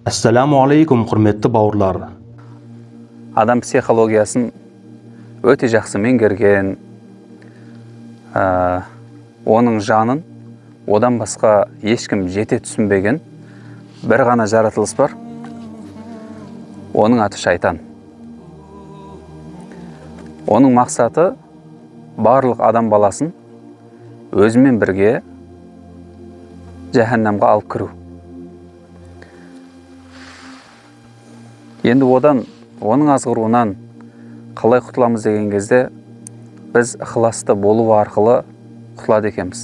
Ассаламу алейкум, құрметті бауырлар. Адам психологиясын өте жақсы меңгерген, оның жанын одан басқа ешкім жете түсінбеген бір ғана жаратылыс бар. Оның аты шайтан. Оның мақсаты барлық адам баласын өзімен бірге жаһаннамға алып кіру. Енді одан, оның азғыруынан қалай құтыламыз деген кезде, біз ықыласты болу арқылы құтылады екенбіз.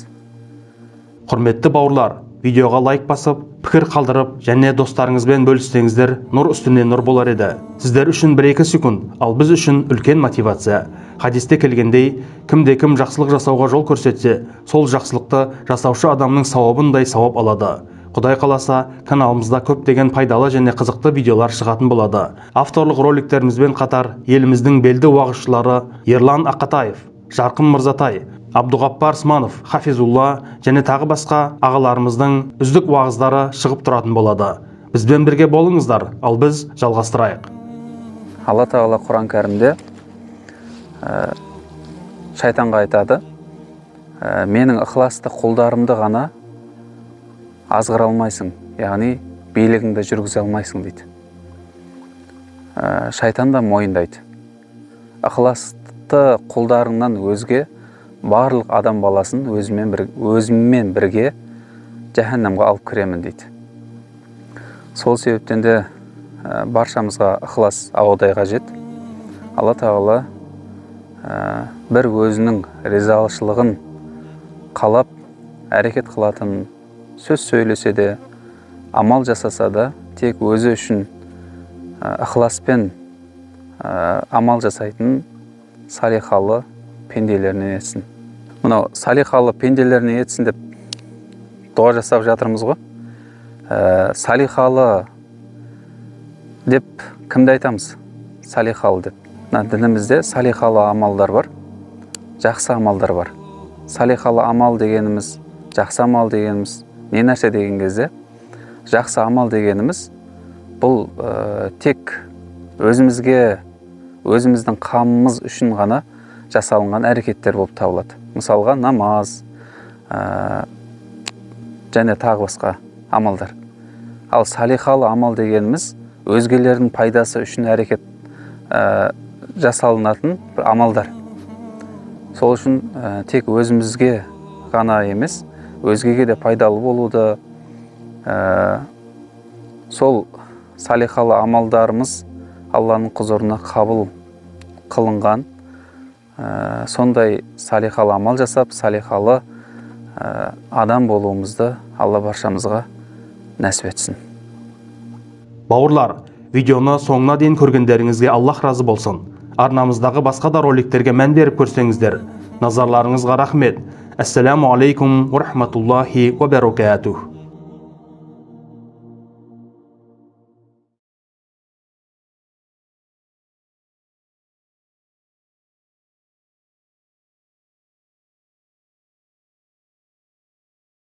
Құрметті бауырлар, видеоға лайк басып, пікір қалдырып және достарыңызбен бөліссеңіздер, нұр үстіне нұр болар еді. Сіздер үшін 1-2 секунд, ал біз үшін үлкен мотивация. Хадисте келгендей, кімде-кім жақсылық жасауға жол көрсетсе, сол жақсылықты жасаушы адамның сауабындай сауап алады. Құдай қаласа, каналымызда көптеген пайдалы және қызықты видеолар шығатын болады. Авторлық роликтерімізбен қатар еліміздің белді уағызшылары Ерлан Ақатаев, Жарқын Мырзатай, Абдуғаппар Сманов, Хафизулла және тағы басқа ағаларымыздың үздік уағыздары шығып тұратын болады. Бізбен бірге болыңыздар, ал біз жалғастырайық. Алла Тағала Құран кәрімде шайтанға айтады, менің ықыласты құлдарымды ғана азғыра алмайсың, яғни билігіңді жүргізе алмайсың дейді. Шайтан да мойындайды. Ықыласты құлдарыңнан өзге барлық адам баласын өзіммен бірге жаһаннамға алып кіремін дейді. Сол себептен де баршамызға ықылас ауадай қажет. Алла Тағала бір өзінің ризашылығын қалап әрекет қылатын, сөз сөйлесе де, амал жасаса да, тек өзі үшін ықыласпен амал жасайтын салихалы пенделеріне етсін. Мынау салихалы пенделеріне етсін деп дұға жасап жатырмыз ғой. Салихалы деп кімді айтамыз? Салихалы деп. Мына дінімізде салихалы амалдар бар, жақсы амалдар бар. Салихалы амал дегеніміз, жақсы амал дегеніміз не нәрсе деген кезде, жақсы амал дегеніміз бұл тек өзімізге, өзіміздің қамымыз үшін ғана жасалынған әрекеттер болып табылады. Мысалға намаз және тағы басқа амалдар. Ал салихалы амал дегеніміз өзгелердің пайдасы үшін әрекет жасалынатын бір амалдар. Сол үшін тек өзімізге ғана емес, өзгеге де пайдалы болуды, сол салихалы амалдарымыз Алланың құзырына қабыл қылынған, сондай салихалы амал жасап, салихалы адам болуымызды Алла баршамызға нәсіп етсін. Бауырлар, видеоны соңына дейін көргендеріңізге Аллах разы болсын. Арнамыздағы басқа да роликтерге мән беріп көрсеңіздер. Назарларыңызға рахмет. Ассаламу алейкум ва рахматуллахи ва баракатух.